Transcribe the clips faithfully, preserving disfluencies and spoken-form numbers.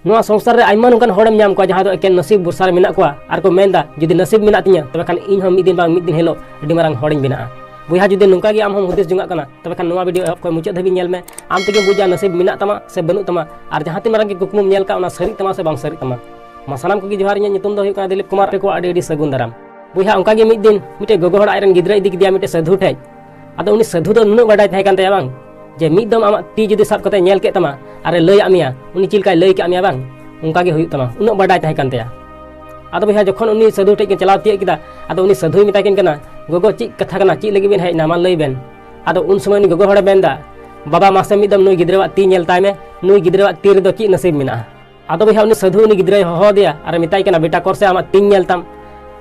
ᱱᱚᱣᱟ ᱥᱚᱝᱥᱟᱨ ᱨᱮ ᱟᱭᱢᱟ ᱱᱚᱝᱠᱟᱱ ᱦᱚᱲᱮᱢ ᱧᱟᱢ ᱠᱚᱣᱟ, ᱡᱟᱦᱟᱸ ᱫᱚ ᱮᱠᱮᱱ ᱱᱟᱥᱤᱵ ᱵᱷᱚᱨᱥᱟ ᱨᱮ ᱢᱮᱱᱟᱜ ᱠᱚᱣᱟ ᱟᱨ ᱠᱚ ᱢᱮᱱᱫᱟ, "ᱡᱩᱫᱤ ᱱᱟᱥᱤᱵ ᱢᱮᱱᱟᱜ ᱛᱤᱧᱟ, ᱛᱚᱵᱮ ᱠᱷᱟᱱ ᱤᱧ ᱦᱚᱸ ᱢᱤᱫ ᱫᱤᱱ ᱵᱟᱝ ᱢᱤᱫ ᱫᱤᱱ ᱦᱤᱞᱳᱜ ᱟᱹᱰᱤ ᱢᱟᱨᱟᱝ ᱦᱚᱲᱤᱧ ᱵᱮᱱᱟᱜᱼᱟ᱾" ᱵᱚᱭᱦᱟ, ᱡᱩᱫᱤ ᱱᱚᱝᱠᱟ ᱜᱮ ᱟᱢ ᱦᱚᱸᱢ ᱦᱩᱫᱤᱥ ᱡᱚᱝᱟᱜ ᱠᱟᱱᱟ, ᱛᱚᱵᱮ ᱠᱷᱟᱱ ᱱᱚᱣᱟ video ᱮᱦᱚᱵ ᱠᱷᱚᱱ ᱢᱩᱪᱟᱹᱫ ᱫᱷᱟᱹᱵᱤᱡ ᱧᱮᱞ ᱢᱮ᱾ ᱟᱢ ᱛᱮᱜᱮᱢ ᱵᱩᱡᱟ ᱱᱟᱥᱤᱵ ᱢᱮᱱᱟᱜ ᱛᱟᱢᱟ ᱥᱮ ᱵᱟᱹᱱᱩᱜ ᱛᱟᱢᱟ, ᱟᱨ ᱡᱟᱦᱟᱸ ᱛᱤᱱ ᱢᱟᱨᱟᱝ ᱜᱮ ᱠᱩᱠᱢᱩᱢ ᱧᱮᱞ ᱠᱟᱜ, ᱚᱱᱟ ᱥᱟᱹᱨᱤᱜ ᱛᱟᱢᱟ ᱥᱮ ᱵᱟᱝ ᱥᱟᱹᱨᱤᱜ ᱛᱟᱢᱟ᱾ ᱢᱟ ᱥᱟᱱᱟᱢ ᱠᱚᱜᱮ ᱡᱚᱦᱟᱨ, ᱤᱧᱟᱹᱜ ᱧᱩᱛᱩᱢ ᱫᱚ ᱦᱩᱭᱩᱜ ᱠᱟᱱᱟ ᱫᱤᱞᱤᱯ ᱠᱩᱢᱟᱨ᱾ ᱟᱯᱮ ᱠᱚ ᱟᱹᱰᱤ ᱟᱹᱰᱤ ᱥᱟᱹᱜᱩᱱ ᱫᱟᱨᱟᱢ᱾ ᱵᱚᱭᱦᱟ, ᱚᱱᱠᱟ ᱜᱮ ᱢᱤᱫ ᱫᱤᱱ ᱢᱤᱫᱴᱮᱡ ᱜᱚᱜᱚ ᱦᱚᱲ ᱟᱡ ᱨᱮᱱ ᱜᱤᱫᱽᱨᱟᱹᱭ ᱤᱫᱤ ᱠᱮᱫᱮᱭᱟ ᱢᱤᱫᱴᱮᱡ ᱥᱟᱹᱫᱷᱩ ᱴᱷᱮᱡ᱾ ᱟᱫᱚ ᱩᱱᱤ ᱥᱟᱹᱫᱷᱩ ᱫᱚ ᱱᱩᱱᱟᱹᱜ ᱵᱟᱰᱟᱭ ᱛᱟᱦᱮᱸ ᱠᱟᱱ ᱛᱟᱭᱟ ᱵᱟᱝ, ᱡᱮ ᱢᱤᱫ ᱫᱚᱢ ᱟᱢᱟᱜ ᱛᱤ ᱡᱩᱫᱤ ᱥᱟᱵ ᱠᱟᱛᱮ ᱧᱮᱞ ᱠᱮᱫ ᱛᱟᱢᱟ ᱟᱨᱮ ᱞᱟᱹᱭ ᱟᱫ ᱢᱮᱭᱟ, ᱩᱱᱤ ᱪᱮᱫ ᱞᱮᱠᱟᱭ ᱞᱟᱹᱭ ᱠᱟᱜ ᱢᱮᱭᱟ ᱵᱟᱝ, ᱚᱱᱠᱟ ᱜᱮ ᱦᱩᱭᱩᱜ ᱛᱟᱢᱟ, ᱩᱱᱟᱹᱜ ᱵᱟᱰᱟᱭ ᱛᱟᱦᱮᱸ ᱠᱟᱱ ᱛᱟᱭᱟ᱾ ᱟᱫᱚ ᱵᱚᱭᱦᱟ, ᱡᱚᱠᱷᱚᱱ ᱩᱱᱤ ᱥᱟᱹᱫᱷᱩ ᱴᱷᱮᱡ ᱠᱤᱱ ᱪᱟᱞᱟᱣ ᱛᱤᱭᱳᱜ ᱠᱮᱫᱟ, ᱟᱫᱚ ᱩᱱᱤ ᱥᱟᱹᱫᱷᱩᱭ ᱢᱮᱛᱟᱭ ᱠᱟᱱ ᱠᱟᱱᱟ, "ᱜᱚᱜᱚ, ᱪᱮᱫ ᱠᱟᱛᱷᱟ ᱠᱟᱱᱟ, ᱪᱮᱫ ᱞᱟᱹᱜᱤᱫ ᱵᱮᱱ ᱦᱮᱡ ᱮᱱᱟ, ᱢᱟ ᱞᱟᱹᱭ ᱵᱮᱱ?" ᱟᱫᱚ ᱩᱱ ᱥᱚᱢᱚᱭ ᱩᱱᱤ ᱜᱚᱜᱚ ᱦᱚᱲᱮ ᱢᱮᱱᱫᱟ, "ᱵᱟᱵᱟ, ᱢᱟᱥᱮ ᱢᱤᱫ ᱫᱚᱢ ᱱᱩᱭ ᱜᱤᱫᱽᱨᱟᱹᱣᱟᱜ ᱛᱤ ᱧᱮᱞ ᱛᱟᱭ ᱢᱮ, ᱱᱩᱭ ᱜᱤᱫᱽᱨᱟᱹᱣᱟᱜ ᱛᱤ ᱨᱮᱫᱚ ᱪᱮᱫ ᱱᱟᱥᱤᱵ ᱢᱮᱱᱟᱜᱼᱟ?" ᱟᱫᱚ ᱵᱚᱭᱦᱟ, ᱩᱱᱤ ᱥᱟᱹᱫᱷᱩ ᱩᱱᱤ ᱜᱤᱫᱽᱨᱟᱹᱭ ᱦᱚᱦᱚ ᱟᱫᱮᱭᱟ ᱟᱨ ᱢᱮᱛᱟᱭ ᱠᱟᱱᱟ, "ᱵᱮᱴᱟ, ᱠᱚᱨ ᱥᱮ ᱟᱢᱟᱜ ᱛᱤᱧ ᱧᱮᱞ ᱛᱟᱢ?"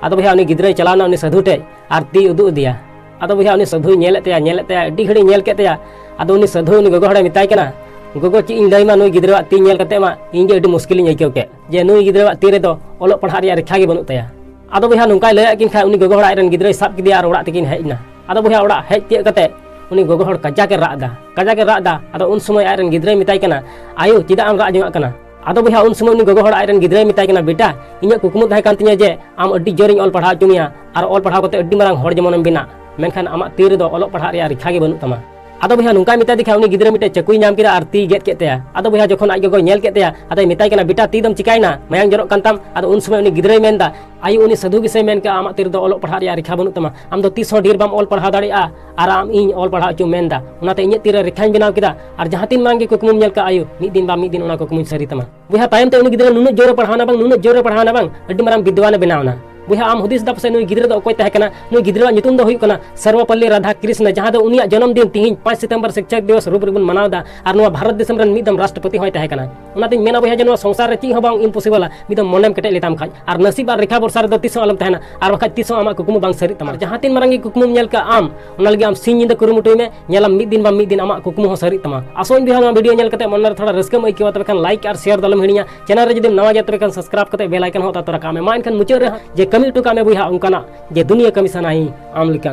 ᱟᱫᱚ ᱵᱚᱭᱦᱟ, ᱩᱱᱤ ᱜᱤᱫᱽᱨᱟᱹᱭ ᱪᱟᱞᱟᱣ ᱮᱱᱟ ᱩᱱᱤ ᱥᱟᱹᱫᱷᱩ ᱴᱷᱮᱡ ᱟᱨ ᱛᱤᱭ ᱩᱫᱩᱜ ᱟᱫᱮᱭᱟ᱾ ᱟᱫᱚ ᱵᱚᱭᱦᱟ, ᱩᱱᱤ ᱥᱟᱹᱫᱷᱩᱭ ᱧᱮᱞᱮᱫ ᱛᱟᱭᱟ, ᱧᱮᱞᱮᱫ ᱛᱟᱭᱟ, ᱟᱹᱰᱤ ᱜᱷᱟᱹᱲᱤᱡ ᱧᱮᱞ ᱠᱮᱫ ᱛᱟᱭᱟ᱾ ᱟᱫᱚ ᱩᱱᱤ ᱥᱟᱹᱫᱷᱩ ᱩᱱᱤ ᱜᱚᱜᱚ ᱦᱚᱲᱮ ᱢᱮᱛᱟᱭ ᱠᱟᱱᱟ, "ᱜᱚᱜᱚ, ᱪᱮᱫ ᱤᱧ ᱞᱟᱹᱭ ᱟᱢᱟ, ᱱᱩᱭ ᱜᱤᱫᱽᱨᱟᱹᱣᱟᱜ ᱛᱤ ᱧᱮᱞ ᱠᱟᱛᱮ ᱢᱟ ᱤᱧ ᱜᱮ ᱟᱹᱰᱤ ᱢᱩᱥᱠᱤᱞᱤᱧ ᱟᱹᱭᱠᱟᱹᱣ ᱠᱮᱫ, ᱡᱮ ᱱᱩᱭ ᱜᱤᱫᱽᱨᱟᱹᱣᱟᱜ ᱛᱤ ᱨᱮᱫᱚ ᱚᱞᱚᱜ ᱯᱟᱲᱦᱟᱜ ᱨᱮᱭᱟᱜ ᱨᱮᱠᱷᱟ ᱜᱮ ᱵᱟᱹᱱᱩᱜ ᱛᱟᱭᱟ᱾" ᱟᱫᱚ ᱵᱚᱭᱦᱟ, ᱱᱚᱝᱠᱟᱭ ᱞᱟᱹᱭᱟᱫ ᱠᱤᱱ ᱠᱷᱟᱡ ᱩᱱᱤ ᱜᱚᱜᱚ ᱦᱚᱲ ᱟᱡ ᱨᱮᱱ ᱜᱤᱫᱽᱨᱟᱹᱭ ᱥᱟᱵ ᱠᱮᱫᱮᱭᱟ ᱟᱨ ᱚᱲᱟᱜ ᱛᱮᱠᱤᱱ ᱦᱮᱡ ᱮᱱᱟ᱾ ᱟᱫᱚ ᱵᱚᱭᱦᱟ, ᱚᱲᱟᱜ ᱦᱮᱡ ᱛᱤᱭᱳᱜ ᱠᱟᱛᱮ ᱩᱱᱤ ᱜᱚᱜᱚ ᱦᱚᱲ ᱠᱟᱡᱟᱠ ᱮ ᱨᱟᱜ ᱮᱫᱟ, ᱠᱟᱡᱟᱠ ᱮ ᱨᱟᱜ ᱮᱫᱟ᱾ ᱟᱫᱚ ᱩᱱ ᱥᱚᱢᱚᱭ ᱟᱡ ᱨᱮᱱ ᱜᱤᱫᱽᱨᱟᱹᱭ ᱢᱮᱛᱟᱭ ᱠᱟᱱᱟ, "ᱟᱭᱳ, ᱪᱮᱫᱟᱜ ᱮᱢ ᱨᱟᱜ ᱡᱚᱝᱟᱜ ᱠᱟᱱᱟ?" ᱟᱫᱚ ᱵᱚᱭᱦᱟ, ᱩᱱ ᱥᱚᱢᱚᱭ ᱩᱱᱤ ᱜᱚᱜᱚ ᱦᱚᱲ ᱟᱡ ᱨᱮᱱ ᱜᱤᱫᱽᱨᱟᱹᱭ ᱢᱮᱛᱟᱭ ᱠᱟᱱᱟ, "ᱵᱮᱴᱟ, ᱤᱧᱟᱹᱜ ᱠᱩᱠᱢᱩ ᱛᱟᱦᱮᱸ ᱠᱟᱱ ᱛᱤᱧᱟᱹ ᱡᱮ ᱟᱢ ᱟᱹᱰᱤ ᱡᱳᱨᱤᱧ ᱚᱞ ᱯᱟᱲᱦᱟᱣ ᱦᱚᱪᱚ ᱢᱮᱭᱟ ᱟᱨ ᱚᱞ ᱯᱟᱲᱦᱟᱣ ᱠᱟᱛᱮ ᱟᱹᱰᱤ ᱢᱟᱨᱟᱝ ᱦᱚᱲ ᱡᱮᱢᱚᱱᱮᱢ ᱵᱮᱱᱟᱜ, ᱢᱮᱱᱠᱷᱟᱱ ᱟᱢᱟᱜ ᱛᱤ ᱨᱮᱫᱚ ᱚᱞᱚᱜ ᱯᱟᱲᱦᱟᱜ ᱨᱮᱭᱟᱜ ᱨᱮᱠᱷᱟ ᱜᱮ ᱵᱟᱹᱱᱩᱜ ᱛᱟᱢᱟ᱾" ᱟᱫᱚ ᱵᱚᱭᱦᱟ, ᱱᱚᱝᱠᱟᱭ ᱢᱮᱛᱟᱭ ᱫᱮ ᱠᱷᱟᱱ ᱩᱱᱤ ᱜᱤᱫᱽᱨᱟᱹ ᱢᱤᱫᱴᱮᱡ ᱪᱟᱹᱠᱩᱭ ᱧᱟᱢ ᱠᱮᱫᱟ ᱟᱨ ᱛᱤᱭ ᱜᱮᱫ ᱠᱮᱫ ᱛᱟᱭᱟ᱾ ᱟᱫᱚ ᱵᱚᱭᱦᱟ, ᱡᱚᱠᱷᱚᱱ ᱟᱡ ᱜᱚᱜᱚᱭ ᱧᱮᱞ ᱠᱮᱫ ᱛᱟᱭᱟ, ᱟᱫᱚᱭ ᱢᱮᱛᱟᱭ ᱠᱟᱱᱟ, "ᱵᱮᱴᱟ, ᱛᱤ ᱫᱚᱢ ᱪᱤᱠᱟᱭᱱᱟ? ᱢᱟᱭᱟᱝ ᱡᱚᱨᱚᱜ ᱠᱟᱱ ᱛᱟᱢ?" ᱟᱫᱚ ᱩᱱ ᱥᱚᱢᱚᱭ ᱩᱱᱤ ᱜᱤᱫᱽᱨᱟᱹᱭ ᱢᱮᱱᱫᱟ, "ᱟᱭᱳ, ᱩᱱᱤ ᱥᱟᱹᱫᱷᱩ ᱜᱮᱥᱮ ᱢᱮᱱ ᱠᱟᱜᱼᱟ, ᱟᱢᱟᱜ ᱛᱤ ᱨᱮᱫᱚ ᱚᱞᱚᱜ ᱯᱟᱲᱦᱟᱜ ᱨᱮᱭᱟᱜ ᱨᱮᱠᱷᱟ ᱵᱟᱹᱱᱩᱜ ᱛᱟᱢᱟ, ᱟᱢ ᱫᱚ ᱛᱤᱥ ᱦᱚᱸ ᱰᱷᱮᱨ ᱵᱟᱢ ᱚᱞ ᱯᱟᱲᱦᱟᱣ ᱫᱟᱲᱮᱭᱟᱜᱼᱟ ᱟᱨ ᱟᱢ ᱤᱧ ᱚᱞ ᱯᱟᱲᱦᱟᱣ ᱦᱚᱪᱚᱢ ᱢᱮᱱᱫᱟ, ᱚᱱᱟᱛᱮ ᱤᱧᱟᱹᱜ ᱛᱤ ᱨᱮ ᱨᱮᱠᱷᱟᱧ ᱵᱮᱱᱟᱣ ᱠᱮᱫᱟ, ᱟᱨ ᱡᱟᱦᱟᱸ ᱛᱤᱱ ᱢᱟᱨᱟᱝ ᱜᱮ ᱠᱩᱠᱢᱩᱢ ᱧᱮᱞ ᱠᱟᱜ ᱟᱭᱳ, ᱢᱤᱫ ᱫᱤᱱ ᱵᱟᱝ ᱢᱤᱫ ᱫᱤᱱ ᱚᱱᱟ ᱠᱩᱠᱢᱩᱧ ᱥᱟᱹᱨᱤ ᱛᱟᱢᱟ᱾" ᱵᱚᱭᱦᱟ, ᱛᱟᱭᱚᱢ ᱛᱮ ᱩᱱᱤ ᱜᱤᱫᱽᱨᱟᱹ ᱱᱩᱱᱟᱹᱜ ᱡᱳᱨᱮ ᱯᱟᱲᱦᱟᱣᱱᱟ ᱵᱟᱝ, ᱱᱩᱱᱟᱹᱜ ᱡᱳᱨᱮ ᱯᱟᱲᱦᱟᱣᱱᱟ ᱵᱟᱝ, ᱟᱹᱰᱤ ᱢᱟᱨᱟᱝ ᱵᱤᱫᱽᱣᱟᱱᱮ ᱵᱮᱱᱟᱣᱱᱟ᱾ ᱵᱚᱭᱦᱟ, ᱟᱢ ᱦᱩᱫᱤᱥ ᱫᱟ ᱯᱟᱥᱮ ᱱᱩᱭ ᱜᱤᱫᱽᱨᱟᱹ ᱫᱚ ᱚᱠᱚᱭ ᱛᱟᱦᱮᱸ ᱠᱟᱱᱟ? ᱱᱩᱭ ᱜᱤᱫᱽᱨᱟᱹᱣᱟᱜ ᱧᱩᱛᱩᱢ ᱫᱚ ᱦᱩᱭᱩᱜ ᱠᱟᱱᱟ ᱥᱚᱨᱵᱚᱯᱚᱞᱞᱤ ᱨᱟᱫᱷᱟ ᱠᱨᱤᱥᱱᱟ, ᱡᱟᱦᱟᱸ ᱫᱚ ᱩᱱᱤᱭᱟᱜ ᱡᱚᱱᱚᱢ ᱫᱤᱱ ᱛᱤᱦᱤᱧ ᱯᱟᱸᱪ ᱥᱤᱛᱚᱢᱵᱚᱨ ᱥᱤᱠᱪᱷᱚᱠ ᱫᱤᱵᱚᱥ ᱨᱩᱯ ᱨᱮᱵᱚᱱ ᱢᱟᱱᱟᱣ ᱮᱫᱟ, ᱟᱨ ᱱᱚᱣᱟ ᱵᱷᱟᱨᱚᱛ ᱫᱤᱥᱚᱢ ᱨᱮᱱ ᱢᱤᱫ ᱫᱚᱢ ᱨᱟᱥᱴᱨᱚᱯᱚᱛᱤ ᱦᱚᱸᱭ ᱛᱟᱦᱮᱸ ᱠᱟᱱᱟ᱾ ᱚᱱᱟᱛᱤᱧ ᱢᱮᱱᱟ ᱵᱚᱭᱦᱟ, ᱡᱮ ᱱᱚᱣᱟ ᱥᱚᱝᱥᱟᱨ ᱨᱮ ᱪᱮᱫ ᱦᱚᱸ ᱵᱟᱝ impossible ᱟ, ᱢᱤᱫ ᱫᱚᱢ ᱢᱚᱱᱮᱢ ᱠᱮᱴᱮᱡ ᱞᱮᱛᱟᱢ ᱠᱷᱟᱡ᱾ ᱟᱨ ᱱᱟᱥᱤᱵ ᱟᱨ ᱨᱮᱠᱷᱟ ᱵᱷᱚᱨᱥᱟ ᱨᱮᱫᱚ ᱛᱤᱥ ᱦᱚᱸ ᱟᱞᱚᱢ ᱛᱟᱦᱮᱱᱟ, ᱟᱨ ᱵᱟᱠᱷᱟᱡ ᱛᱤᱥ ᱦᱚᱸ ᱟᱢᱟᱜ ᱠᱩᱠᱢᱩ ᱵᱟᱝ ᱥᱟᱹᱨᱤᱜ ᱛᱟᱢᱟ᱾ ᱟᱨ ᱡᱟᱦᱟᱸ ᱛᱤᱱ ᱢᱟᱨᱟᱝ ᱜᱮ ᱠᱩᱠᱢᱩᱢ ᱧᱮᱞ ᱠᱟᱜ ᱟᱢ, ᱚᱱᱟ ᱞᱟᱹᱜᱤᱫ ᱟᱢ ᱥᱤᱧ ᱧᱤᱫᱟᱹ ᱠᱩᱨᱩᱢᱩᱴᱩᱭ ᱢᱮ, ᱧᱮᱞᱟᱢ ᱢᱤᱫ ᱫᱤᱱ ᱵᱟᱝ ᱢᱤᱫ ᱫᱤᱱ ᱟᱢᱟᱜ ᱠᱩᱠᱢᱩ ᱦᱚᱸ ᱥᱟᱹᱨᱤᱜ ᱛᱟᱢᱟ᱾ ᱟᱥᱚᱜ ᱟᱹᱧ ᱵᱚᱭᱦᱟ, ᱱᱚᱣᱟ video ᱧᱮᱞ ᱠᱟᱛᱮ ᱢᱚᱱᱮ ᱨᱮ ᱛᱷᱚᱲᱟ ᱨᱟᱹᱥᱠᱟᱹᱢ ᱟᱹᱭᱠᱟᱹᱣᱟ, ᱛᱚᱵᱮ ᱠᱷᱟᱱ like ᱟᱨ share ᱫᱚ ᱟᱞᱚᱢ ᱦᱤᱲᱤᱧᱟ᱾ Channel ᱨᱮ ᱡᱩᱫᱤᱢ ᱱᱟᱣᱟ ᱜᱮᱭᱟ, ᱛᱚᱵᱮ ᱠᱷᱟᱱ subscribe ᱠᱟᱛᱮ bell icon ᱦᱚᱸ ᱛᱟᱛᱚ ᱨᱟᱠᱟᱵ ᱢᱮ᱾ ᱢᱟ ᱮᱱᱠᱷᱟᱱ ᱢᱩᱪᱟᱹᱫ ᱨᱮ ᱡᱮ ᱠᱟᱹᱢᱤ ᱦᱚᱴᱚ ᱠᱟᱜ ᱢᱮ ᱵᱚᱭᱦᱟ ᱚᱱᱠᱟᱱᱟᱜ ᱡᱮ ᱫᱩᱱᱤᱭᱟᱹ ᱠᱟᱹᱢᱤ ᱥᱟᱱᱟᱭᱤᱧ ᱟᱢ ᱞᱮᱠᱟᱱ᱾